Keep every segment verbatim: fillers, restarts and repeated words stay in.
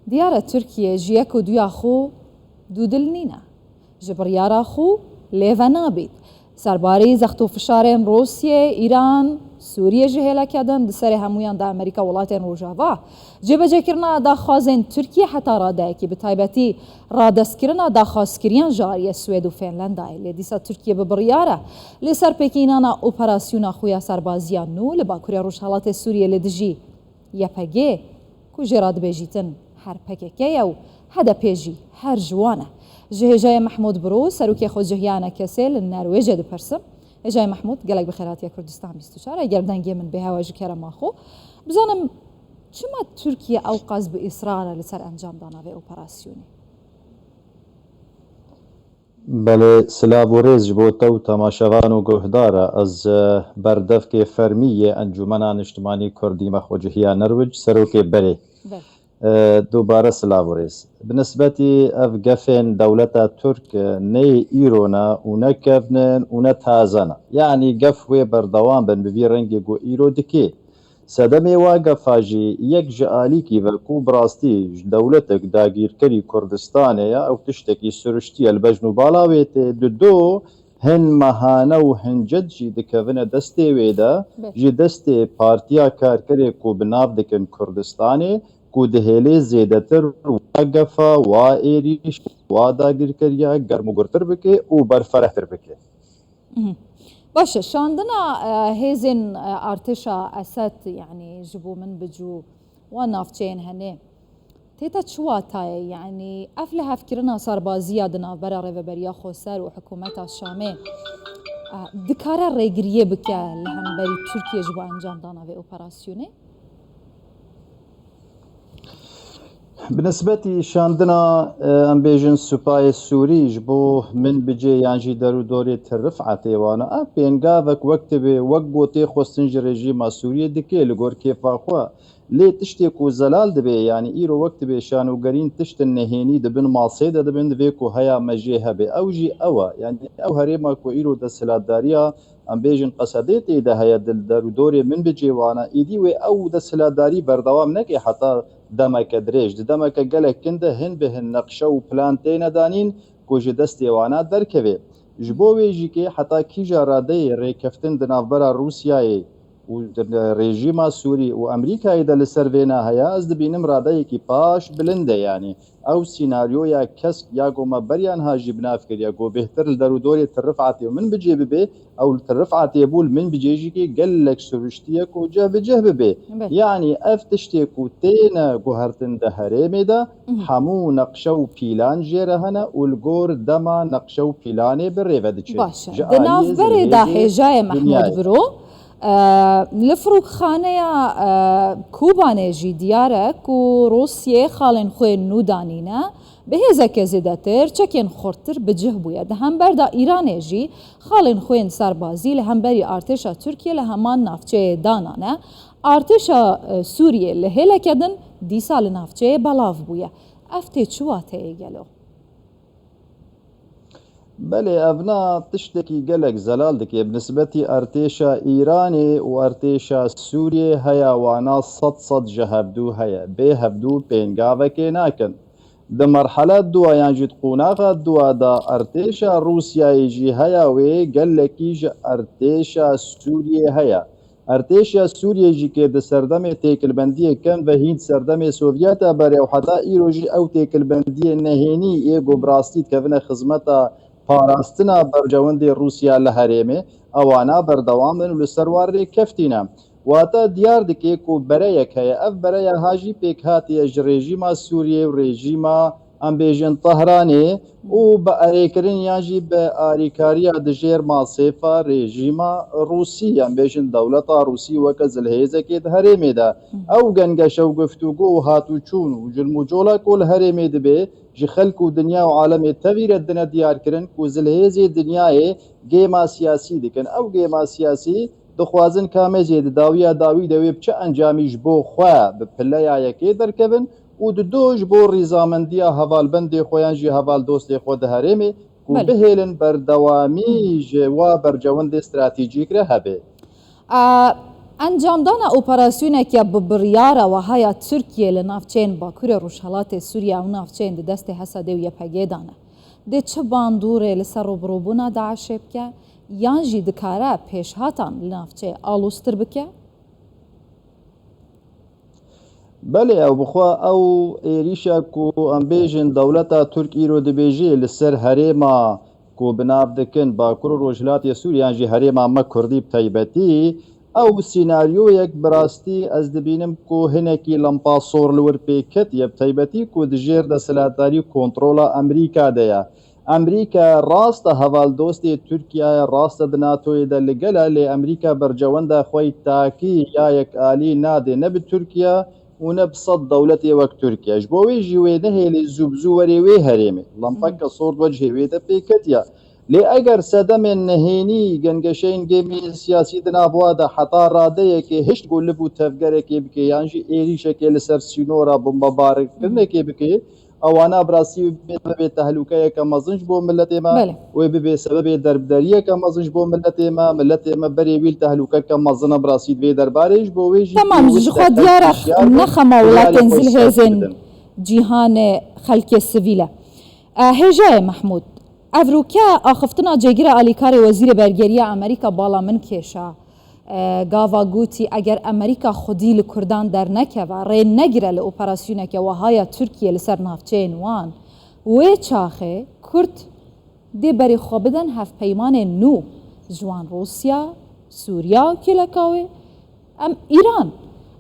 Diyar e Tirkiye ji yek û duya xwe dûdil nîne. Ji biryara xwe lê venabît. Serbarî zext û fişarên Rûsye, Îran, Sûriye ji hêleke din, di serê hemûyan de Amerîka, welatên Rojava. Cêbecêkirina daxwazên Tirkiye heta radeyekî, bi taybetî radestkirina daxwazkiriyan ji aliyê Swêd û Fînlandayê. Lê dîsa Tirkiye bi biryar e li ser pêkînana operasyona xwe ya serbaziya nû li Bakurê Rojhelatê Sûriye li dijî Y P G, ku jê re dibêjîtin her P K K ye û H D P jî her ji wan e. Ji hêjayê Mehmûd Biro, serokê xwecihiyane kesê li Nerwêcê dipirsim. Hêjayê Mehmûd, gelek bi xêr hatiye Kurdistan bîst û çar. Eger dengê min bê hewa ji kerema xwe. Bizanim çima Tirkiye ewqas bi israr e li ser encamdana vê operasyonê? Belê, silav û rêz ji bo te û temaşevan û guhdara. Ez, e, berdevkê fermî yê Encûmena Niştimanî Kurdî me xwecihiya Nerwic, serokê berê. Belê. E, dubare silav û rêz. Bi nisbetî ev gefên dewleta Tirk, e, ne yê îro ne û ne kevn in û ne taze ne. Yanî gef wê berdewam bin bi vî rengê ku îro dikê. Sedemê wa gefa jî yek ji alîkî ve ku bi rastî ji dewletek dagîrkerî Kurdistanê ye, ew tiştekî siruştî ye li bejn û bala wê tê. Di do hin mehane û hin ced jî dikevine destê wê de, Be. ji destê Partiya Karkerê ku bi nav dikin Kurdistanê, ku dihêlê zêdetir wa gefa, wa êrîş, wa dagîrkeriya germûgurtir bike û berferehtir bike. Mhm. Baş e, şandina, e, hêzên, e, artêşa Esed, yanî ji bo min bicû wan navçeyên henê, tê te çi watayê? Yanî ev lihevkirina serbaziya di navbera Rêveberiya Xweser û hikûmeta Şamê, e, dikare rêgiriyê bike li hemberî Tirkiye ji bo encamdana vê operasyonê? Bi nisbetî şandina, e, em bêjin Supayê Sûrî ji bo min bicê yan jî derûdorê Tirifetê wana, ev pêngavek wek tibê, wek gotê xwestin ji rejîma Sûriyê dike li gor kêfa xwe. Lê tiştê ku zelal dibe, yanî îro wek tibê şanogerîn tiştin nehênî di bin masê de dibin, divê ku heya me jê hebe. Ew jî ew e. Yanî ew herêma ku îro desthilatdariya em bêjin Qesedê tê de heye, di derûdorê min bicê wana, îdî wê ew desthilatdarî berdewam neke heta demeke dirêj. Di demeke gelek kin de hin bi hin neqşe û plan têne danîn ku ji destê wana derkeve. Ji bo wê jî kê heta kîja radeyê rêkeftin di navbera Rûsyayê û di rejîma Sûrî û Amerîkayê de li ser vêna heye, ez dibînim radeyekî paş bilind e, yanî. Ew sînaryoya kesk ya ku me beriya niha jî bi nav kiriye, ku bêhtir li derûdorê Tirifetê û min bicê bibe, ew li Tirifetê bû li min bicê jî kê gelek siruştiye ku cih bi cih bibe. Belê. Yanî ev tiştê ku têne guhertin di herêmê de, Mhm. hemû neqşe û pîlan jê re hene û li gor dema neqşe û pîlanê bi rê ve diçe. Baş e. Ji Di aliyê navberê de zilhêzê hêjayê Mehmûd dinyayê. Biro, e, li firokxaneya, e, Kobanê jî diyar e ku Rûsiyê xalên xwe nû danîne, bi hêzeke zêdetir, çekên xurttir bi cih bûye. Di hember de Îranê jî xalên xwe yên serbazî li hemberî artêşa Tirkiye li heman navçeyê danane. Artêşa, e, Sûriyê li hêleke din dîsa li navçeyê belav bûye. Ev tê çi wateyê gelo? Belê, evna tiştekî gelek zelal dike. Bi nisbetî artêşa Îranê û artêşa Sûriyê heya wana sed sed ji hevdû heye. Bê hevdû pêngavekê nakin. Di merhela dua yan jî di qonaxa dua de artêşa Rûsyayê jî heya wê gelekî ji artêşa Sûriyê heye. Artêşa Sûriyê jî kê di serdemê têkilbendiyê kem ve hîn serdemê Sovyeta berê û heta îro jî ew têkilbendiyê nehênî yê ku bi rastî dikevine xizmeta parastina bercewendê Rûsya li herêmê, ewana berdewam in û li ser wan rêkeftin e. Wate diyar dike ku bereyek heye. Ev bereya ha jî pêk hatiye ji rejîma Sûriyê û rejîma, em bêjin, Tehranê û bi erêkirin yan jî bi arîkariya di jêr masêfa rejîma Rûsî, em bêjin dewleta Rûsî weke zilhêzekê di herêmê de. Ew gengeşe û guftûgo û hatûçûn û cilmûcola ku li herêmê dibe, ji xelk û dinya û alemê tevî re dine diyarkirin ku zilhêzê dinyayê gêma siyasî dikin. Ew gêma siyasî dixwazin ka me jî di dawiya dawî de wê bi çi encamî ji bo xwe bi pileya yekê derkevin û di do ji bo rîzamendiya hevalbendê xwe yan jî heval dostê xwe di herêmê ku Belê. bihêlin berdewamî ji wa bercewendê stratejîk re hebe. A, Encamdana operasyoneke bi biryara wehaya Tirkiyê li navçeyên Bakurê Rojhelatê Sûriye û navçeyên di destê Hesedê û Y P G de ne, dê çi bandorê li ser rûbirûbûna DAIŞê bike, yan jî dikare pêşhatan li navçeyê aloztir bike? Belê, ew bi xwe ew êrîşa ku em bêjin dewleta Tirk îro dibêjê li ser herêma ku bi nav dikin Bakur û Rojhilatê Sûriye yan jî herêma me Kurdî bi taybetî, ew sînaryoyek bi rastî ez dibînim ku hinekî lempa sor li wir pê ketiye, bi taybetî ku di jêr desthilatdarî û kontrola Amerîka de ye. Amerîka rast e heval dostê Tirkiye ye, rast e di NATOyê de li gel e, lê Amerîka bercewenda xwe yî takî ya yekalî nadê ne bi Tirkiye û ne bi sed dewletê wek Tirkiye. Ji bo wê jî wê nehêlê zû bi zû werê wê herêmê. Lempeke sor di wecihê wê de pê ketiye. Lê eger sedemên nehênî gengeşeyên gêmê siyasî di nav wa de heta radeyekê hişt ku li bû tevgerekê bike yan jî êrîşekê li ser sînora bombebarankirinekê bike, ewana bi rastî wê bibe tehlûkeyeke mezin ji bo miletê me Belê. Wê bibe sebebê derbderiyeke mezin ji bo miletê me. Miletê me berê wî li tehlûkeke mezin e bi rastî di vê derbarê. Ji bo wê jî Tamam, pêwîst ji e xwe diyar e, hişyar bin, ne xema biryarê welatên xwe yî ser zilhêzên bidin. Cîhanê xelkê sivîl e. E, hêjayê Mehmûd, evrûke axiftina cêgirê alîkarê Wezîrê Bergeriya Amerîka bala min kêşa. E, gava gotî, eger Amerîka xwedî li Kurdan dernekeve, rê negire li operasyoneke wehaya Tirkiye li ser navçeyên wan, wê çaxê Kurd dê berê xwe bidin hevpeymanên nû, ji wan Rûsya, Sûriya û kêleka wê, em Îran.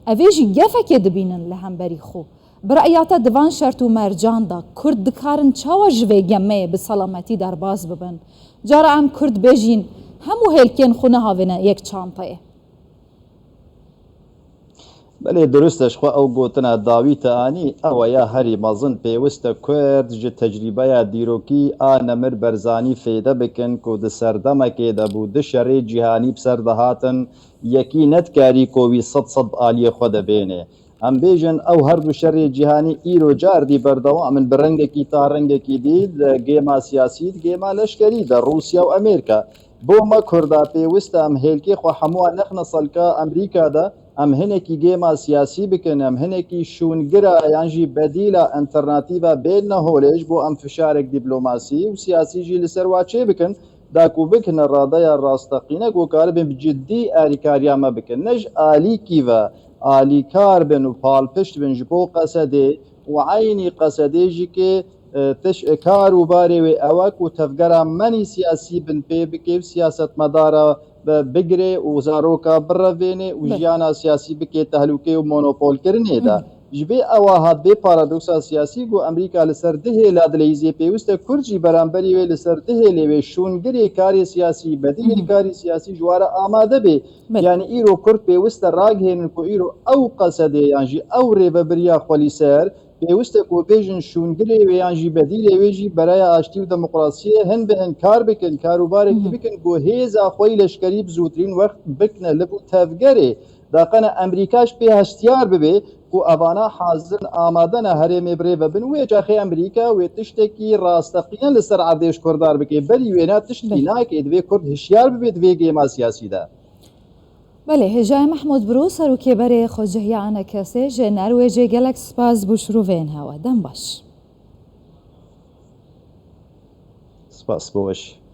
Ev ê jî gefekê dibînin li hemberî xwe. Bi re'ya te di van şert û mercan de Kurd dikarin çawa ji vê gemeyê bi selametî derbas bibin? Cara em Kurd bêjîn, hemû hêlkên xwe nehavêne yek çanteyê. Belê, dirust e, ji xwe ew gotina dawî te anî, ew e ya herî mezin, pêwist e Kurd ji tecrîbeya dîrokî a Nemir Berzanî fêde bikin ku di serdemekê de bû du şerê cîhanî bi ser dihatin, yekî nedikarî ku wî sed sed bi aliyê xwe de bêne. Em bêjin, ew her du şerê cîhanî îro cardî berdewam in, bi rengekî ta rengekî dî, di gêma siyasî, di gêma leşkerî de, Rûsya û Amerîka. Bo me Kurda pêwist e em hêlkê xwe hemû nexne selka Amerîka de, em hinekî gêma siyasî bikin, em hinekî şûngira yan jî bedîla, alternatîva bênine holê, ji bo em fişarek dîplomasî û siyasî jî li ser wa çêbikin. Da ku bikine radeya rasteqîne ku karibin bi cidî alîkariya me bikin. Ne ji alîkî ve alîkar bin û palpişt bin ji bo Qesedê û eynî Qesedê jî kê, e, tiş, e, kar û barê wê ew e ku tevgera menî siyasî bin pê bike û siyasetmedara bi-, bigire û zaroka birevêne û Be- jiyana siyasî bike tehlûkê û monopolkirinê de. Hı hı. Ji vê ewa hat vê paradoksa siyasî ku Amerîka li ser du hêla dileyîzê pêwist e Kurd jî beramberî wê li ser du hêlê wê şûngirê karê siyasî, bedîlê Hı hı. karê siyasî ji ware amade bê. Belê. Yanî îro Kurd pêwist e ragihênin ku îro ew Qesedê yan jî ew rêvebiriya xwe lî ser pêwist e ku bêjin şûngirê wê yan jî bedîlê wê jî bereya aştî û demokrasiyê hin bi hin kar bikin, kar û barekî Hı hı. bikin ku hêza xwe yî leşkerî bi zûtirîn wext bikine liv û tevgerê. Da qene Amerîka jî pê hestiyar bibe ku evana hazir in, amade ne herêmê bi rê ve bin. Wê çaxê Amerîka wê tiştekî rasteqîne li ser erdê ji Kurdan bike. Berî wêna tiştî Belê. nake. Divê Kurd hişyar bibe di vê gêma siyasî de. Belê, hêjayê Mehmûd Biro, serokê berê Xwecihî Enekesê ji Nerwêcê, gelek spas bo şirovên hewe. Dem baş. Spas bo weş.